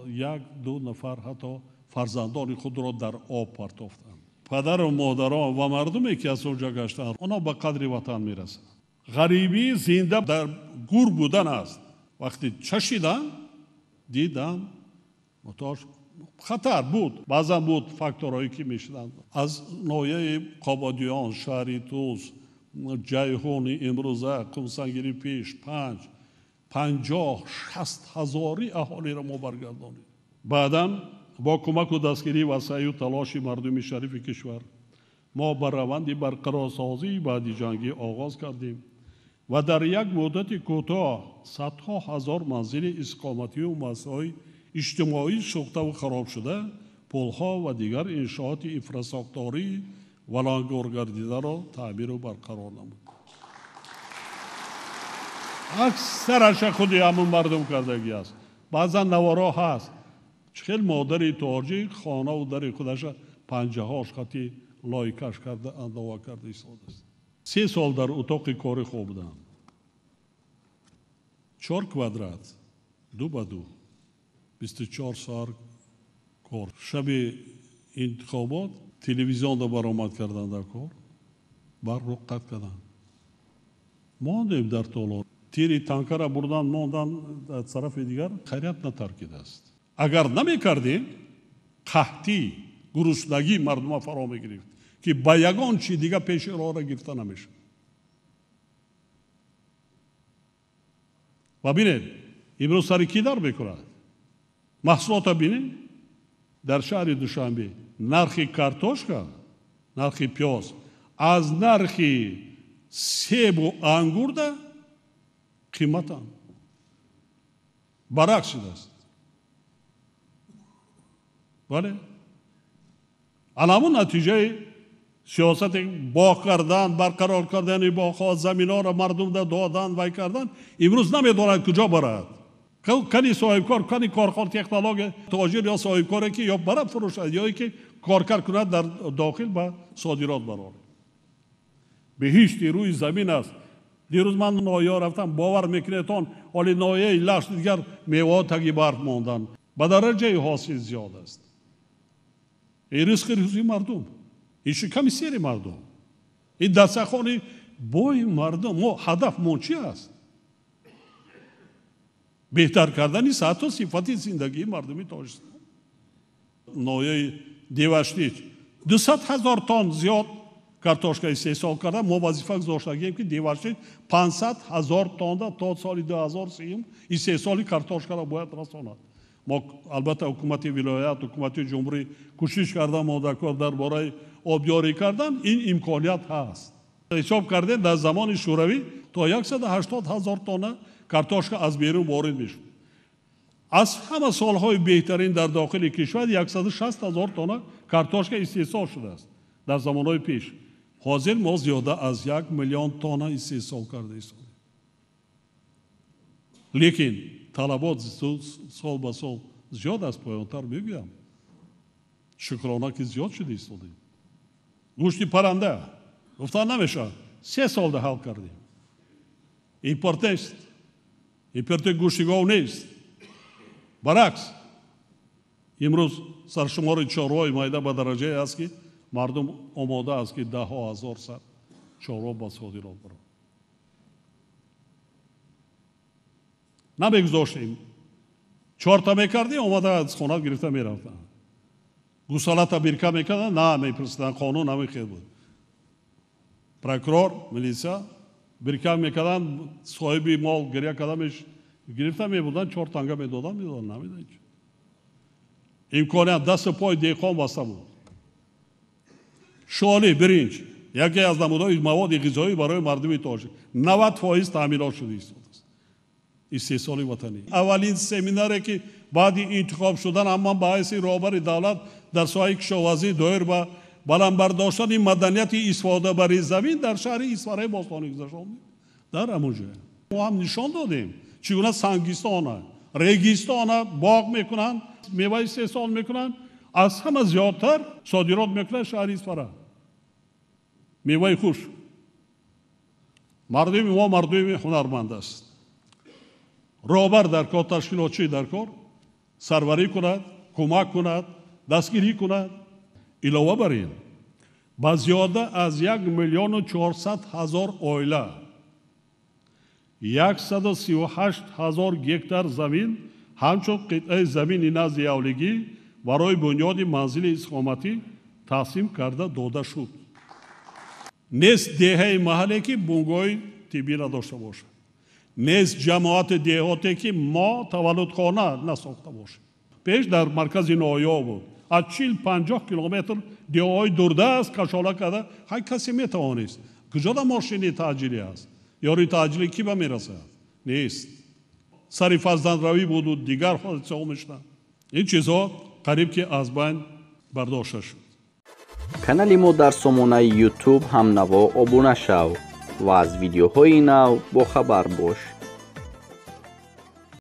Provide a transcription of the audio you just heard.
Як ду нафар ҳатто фарзандони худро дар об партофтанд. Падару модарон ва мардуме ки аз он ҷо гаштанд, онҳо ба қадри ватан мерасанд. Ғарибӣ зинда дар гур будан аст. Вақте чашидам, дидам, мутош хатар буд. Баъзан буд факторҳое ки мешуданд. Аз ноҳияи Қободиён, шаҳри Тӯс, Ҷайҳуни имрӯза, Қумсангири пеш, 50-60 ҳазори аҳолиро мо баргардонем. Баъдан бо кӯмаку дастгирӣ ва саъю талоши мардуми шарифи кишвар мо ба раванди барқарорсозии баъди ҷангӣ оғоз кардем ва дар як муддати кӯтоҳ садҳо ҳазор манзили истиқоматию муассисаҳои иҷтимоӣ сӯхтаву хароб шуда, пулҳо ва дигар иншооти инфрасохтории валангоргардидаро таъмиру барқарор намуд. Аксараша худи ҳамун мардум кардагӣ аст. Баъзан наворо ҳаст. Чӣ хел модари тоҷик хонаву дари худаша панҷаҳош хати лойкаш карда, андова карда истодааст. 3 сол дар утоқи кори хоб будам. 4 квадрат, 2 ба 2, 24 соат кор. Шаби интихобот телевизионда баромад кардан дар кор, барқро қатъ карданд. Мондем дар толор. Тири танкара бурдан, мондан дар тарафи дигар, хайрият натаркидааст. Агар намекардем, қаҳтӣ, гуруснагӣ мардума фаро мегирифт, ки ба ягон чи дига пеши роҳро гирифта намешуд. Ва бинед, имрӯз сари кӣ дар мекунад? Маҳсулота бинед, дар шаҳри Душанбе нархи картошка, нархи пиёз аз нархи себу ангурда қиматанд. Баръакс шудааст. Бале. Ана ҳамун натиҷаи сиёсати боғ кардан, барқарор кардани боғҳо, заминҳоро мардумда додан, вай кардан, имрӯз намедонад куҷо барад. Кани соҳибкор, кани корхон, технология, тоҷир ё соҳибкоре ки ё бараб фурӯшад, ё ки коркар кунад дар дохил ба содирот барорад. Беҳишти рӯи замин аст. Дирӯз ман ноҳия рафтам, бовар мекунед он, ҳоли ноҳияи Лашт дигар меваҳо таги барф монданд. Ба дараҷаи ҳосил зиёд аст. Ин ризқи рӯзи мардум, ин шиками сери мардум, ин дастархони бои мардум. Мо ҳадафмон чи аст? Беҳтар кардани сатҳу сифати зиндагии мардуми Тоҷикистон. Ноҳияи Деваштич 200 ҳазор тонн зиёд картошка истеҳсол карда, мо вазифа гузоштагием ки Деваштич 500 ҳазор тонна то соли 2030 истеҳсоли картошкаро бояд расонад. Мо албатта ҳукумати вилоят, ҳукумати ҷумҳурӣ кӯшиш карда модакор дар бораи обёрӣ кардан, ин имконият ҳаст. Ҳисоб кардем, дар замони Шӯравӣ то 180 ҳазор тонна картошка аз берун ворид мешуд. Аз ҳама солҳои беҳтарин дар дохили кишвар 160 ҳазор тонна картошка истеҳсол шудааст дар замонҳои пеш. Ҳозир мо зиёда аз 1 миллион тонна истеҳсол карда истодем. Лекин талабот сол ба сол зиёд аст, поёнтар мегӯям. Шукрона ки зиёд шуда истодем. Гӯшти парранда гуфтан намешавад. 3 солда ҳал кардем. Импорт нест. Импорти гӯшти гов нест. Баръакс, имрӯз саршумори чорвои майда ба дараҷае аст ки мардум омода аст ки даҳҳо ҳазор сар чорво ба содирот барад. Намегузоштем. 4та мекардем, омада аз хона гирифта мерафтанд. Гусалата бирка мекарданд, на мепурсиданд, қонун намехел буд. Прокурор, милиса бирка мекарданд, соҳиби мол гиря карда гирифта мебурданд, 4 танга медоданд, медоданд, намедоданд. Имконият дасту пой деҳқон баста буд. Шоли, биринҷ, яке аз намудҳои маводи ғизоӣ барои мардуми тоҷик 90% таъминот шуда истодааст. Истеҳсоли ватанӣ. Аввалин семинаре ки баъди интихоб шудан ҳам ман ба ҳайси роҳбари давлат дар соҳаи кишоварзӣ доир ба баланд бардоштани маданияти истифодабарии замин дар шаҳри Исфараи бостонӣ гузаштем. Дар ҳамон ҷой мо ҳам нишон додем чӣ гуна сангистона, регистона боғ мекунанд, мева истеҳсол мекунанд, аз ҳама зиёдтар содирот мекунанд шаҳри Исфара. Меваи хуш. Мардуми мо мардуми ҳунарманд аст. Роҳбар дар кор, ташкилотчӣ дар кор, Сарварӣ кунад, кӯмак кунад, дастгирӣ кунад. Илова бар ин, ба зиёда аз 1 400 000 оила 138 000 гектар замин ҳамчун қитъаи замини назди ҳавлигӣ барои бунёди манзили истиқоматӣ тақсим карда дода шуд. Нест деҳаи маҳалле, ки бунгоҳи тиббӣ надошта бошад, нест ҷамоати деҳоте, ки мо таваллудхона насохта бошем. Пеш дар маркази ноҳияҳо буд, аз 40-50 километр деҳаҳои дурдаст кашола карда, ҳар касе метавонист. Куҷода мошини таъҷилӣ аст? Ёрии таъҷилӣ кӣ ба мерасад? Нест. Сари фарзандравӣ буду дигар ҳодисаҳо мешуданд. Ин чизҳо қариб ки аз байн бардошта шуд. Канали мо дар сомонаи YouTube «Ҳамнаво» обуна шав ва аз видеоҳои нав бохабар бош.